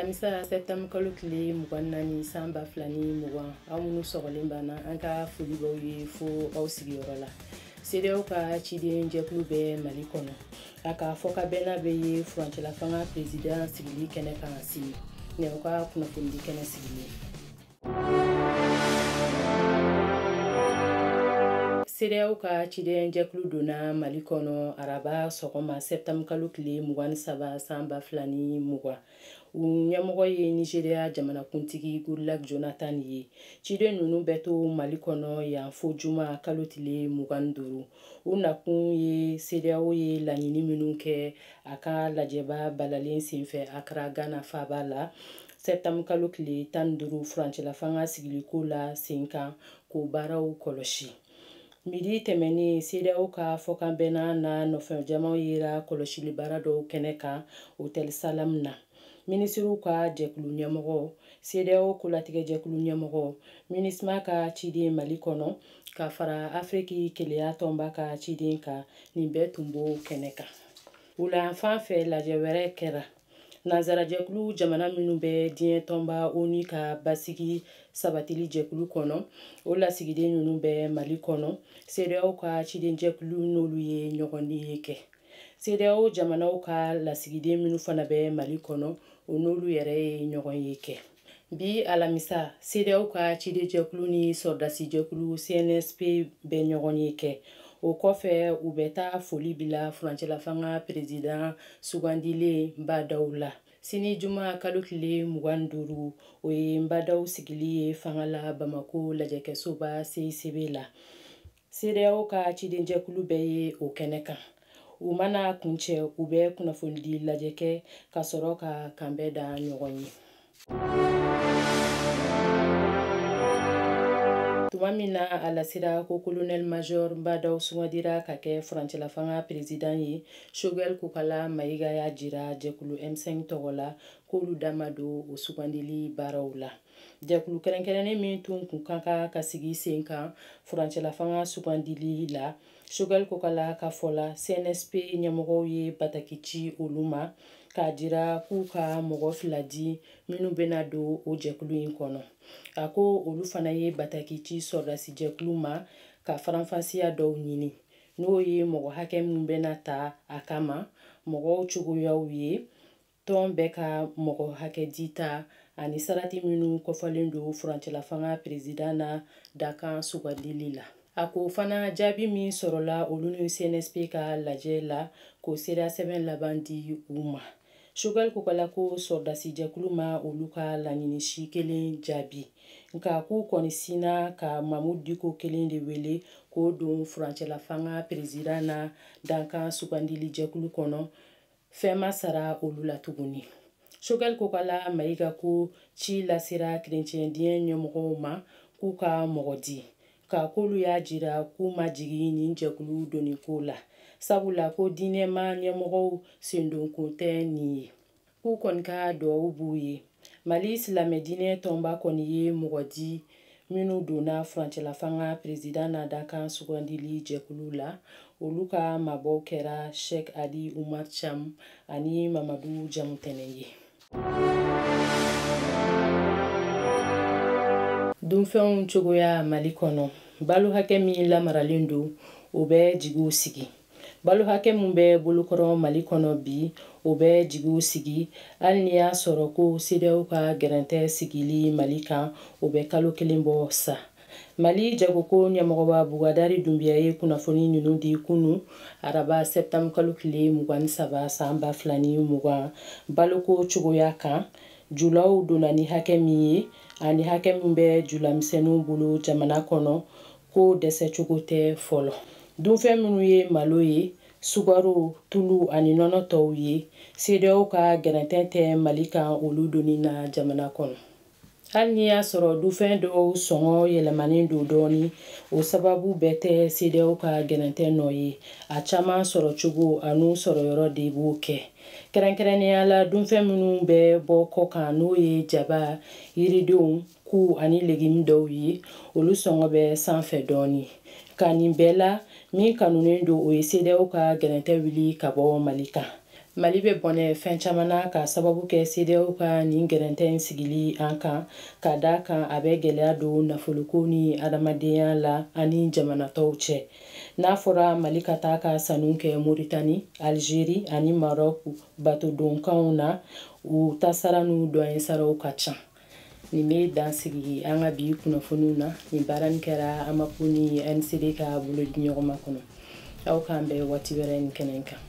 Alamisa septembre kalo tile 24 san 2020, aw minnu sɔgɔlen banna, an ka foli b'aw ye fo aw sigiyɔrɔ la. CEDEAO ka ciden jɛkulu bɛ Mali kɔnɔ. A ka fɔkabɛnna bɛ ye furancɛla fanga président sigili kɛnɛ kan sini. Nin y'aw ka kunnafonidi kɛnɛ sigilen. CEDEAO ka ciden jɛkulu donna Mali kɔnɔ araba sɔgɔma septembre kalo tile 23 san 2020. U ɲɛmɔgɔ ye Nigeria jamanakuntigi Goodluck Jonathan ye. Ciden ninnu bɛ to Mali kɔnɔ yan fo juma kalo tile 25. U nakun ye CEDEAO ye laɲini minnu kɛ a ka lajɛba balalen senfɛ Accra, Ghana faaba la septembre kalo tile 15 furancɛla fanga sigiliko la sen kan, k'o baaraw kɔlɔsi. Midi tɛmɛnen, CEDEAO ka fɔkanbɛnna n'a nɔfɛjamaw yera kɔlɔsili baara dɔw kɛnɛ kan Hôtel Salam na. Minisiriw ka jɛkulu ɲɛmɔgɔ, CEDEAO kolatigɛ jɛkulu ɲɛmɔgɔ, MINUSMA ka ciden Mali kɔnɔ, ka fara Afiriki kelenya tɔnba ka ciden kan, nin bɛɛ tun b'o kɛnɛ kan. Wulayanfan fɛ, lajɛ wɛrɛ kɛra. Nanzarajɛkulu jamana minnu bɛ diɲɛ tɔnba ONU ka basigi sabatili jɛkulu kɔnɔ, o lasigiden ninnu bɛ Mali kɔnɔ. CEDEAO ka cidenjɛkulu n'olu ye ɲɔgɔnye kɛ. CEDEAO jamanaw ka lasigiden minnu fana bɛ Mali kɔnɔ, o n'olu yɛrɛ ye ɲɔgɔnye kɛ. Bi alamisa, CEDEAO ka cidenjɛkulu ni sɔrɔdasijɛkulu CNSP bɛ ɲɔgɔnye kɛ. O kɔfɛ, u bɛ taa foli bila furancɛla fanga président sugandilen Badaw la. Sini juma kalo tile 25, o ye Badaw sigili ye fanga la Bamako lajɛkɛsoba CICB la. CEDEAO ka cidenjɛkulu bɛɛ ye o kɛnɛ kan. U mana kuncɛ, u bɛ kunnafonidi lajɛ kɛ ka sɔrɔ ka kanbɛn da ɲɔgɔn ye. Tuma min na a lasera ko colonel major Badaw sugandira ka kɛ furancɛla fanga président ye, Choguel Kokala Mayiga y'a jira jɛkulu M5 tɔgɔ la k'olu da ma don o sugandili baaraw la. Jɛkulu kɛrɛnkɛrɛnnen min tun kun ka kan ka sigi sen kan furancɛla fanga sugandili la, Choguel Kokala ka fɔ la, CNSP ɲɛmɔgɔw ye bataki ci olu ma k'a jira k'u ka mɔgɔ 2 di minnu bɛna don o jɛkulu in kɔnɔ. A ko olu fana ye bataki ci sɔrɔdasi jɛkulu ma ka faranfasiya dɔw ɲini, n'o ye mɔgɔ hakɛ min bɛna ta a kama, mɔgɔw cogoyaw ye, tɔn bɛɛ ka mɔgɔ hakɛ di ta ani sarati minnu kɔfɔlen don furancɛla fanga président na dakan sugandili la. A ko fana jaabi min sɔrɔla olu ni CNSP ka lajɛ la, k'o seereya sɛbɛn laban di u ma. Choguel Kokala ko sɔrɔdasi jɛkulu ma olu ka laɲini si kelen jaabi, nka k'u kɔni sinna ka Mamudu Diko kelen de wele k'o don furancɛla fanga président na dankan sugandili jɛkulu kɔnɔ, fɛn ma sara olu la tuguni. Choguel Kokala Mayiga ko ci lasera kerecɛn diɲɛ ɲɛmɔgɔw ma k'u ka mɔgɔ di, ka k'olu y'a jira k'u ma jigin nin jɛkulu donniko la, sabula ko diinɛma ɲɛmɔgɔw sendonko tɛ nin ye, k'u kɔni ka duwawu b'u ye. Mali silamɛ diinɛ tɔnba kɔni ye mɔgɔ di minnu donna furancɛla fanga président na dakan sugandili jɛkulu la, olu ka mabɔw kɛra Cheikh Ali Oumar Thiam ani Mamadu Jamutɛnɛ ye. Dunfɛnw cogoya Mali kɔnɔ, balo hakɛ min lamaralen don, o bɛ jigiw sigi. Balo hakɛ min bɛ bolokɔrɔ Mali kɔnɔ bi, o bɛ jigiw sigi, hali n'i y'a sɔrɔ ko CEDEAO ka gɛrɛntɛ sigili Mali kan, o bɛ kalo 1 bɔ sa. Mali jagoko ɲɛmɔgɔba Bougadary Doumbia ye kunnafoni ninnu di kunu araba septembre kalo tile 23 san 2020 baloko cogoya kan, julaw donna ni hakɛ min ye ani hakɛ min bɛ julamisɛnninw bolo jamana kɔnɔ, ko dɛsɛ cogo tɛ fɔlɔ. Dunfɛn minnu ye malo ye, sukaro, tulu ani nɔnɔ tɔw ye, CEDEAO ka gɛrɛntɛ tɛ Mali kan olu donni na jamana kɔnɔ. Hali n'i y'a sɔrɔ dunfɛn dɔw sɔngɔ yɛlɛmanen don dɔɔni, o sababu bɛɛ tɛ CEDEAO ka gɛrɛntɛ nɔ ye, a caman sɔrɔ cogo an'u sɔrɔyɔrɔ de b'o kɛ. Kɛrɛnkɛrɛnnenya la, dunfɛn minnu bɛ bɔ kɔkan, n'o ye jaba, yiridenw, ku ani legimi dɔw ye, olu sɔngɔ bɛ sanfɛ dɔɔni. Ka nin bɛɛ la, min kanunen don, o ye CEDEAO ka gɛrɛntɛ wuli ka bɔ Mali kan. Mali bɛ bɔnɛ fɛn caman na ka sababu kɛ CEDEAO ka nin gɛrɛntɛ in sigili an kan, ka da kan a bɛ gɛlɛya don nafoloko ni adamadenya la ani jamana tɔw cɛ. N'a fɔra Mali ka taa ka sanu kɛ Moritani, Algérie ani Maroc batodonkanw na, u tasara n'u dɔɲɛ saraw ka ca. Nin bɛ dan sigi an ka bi kunnafoniw na. Nin baara nin kɛra AMAP ni NCD ka bolodiɲɔgɔnma kɔnɔ. Aw k'an bɛn waati wɛrɛ nin kɛnɛ in kan.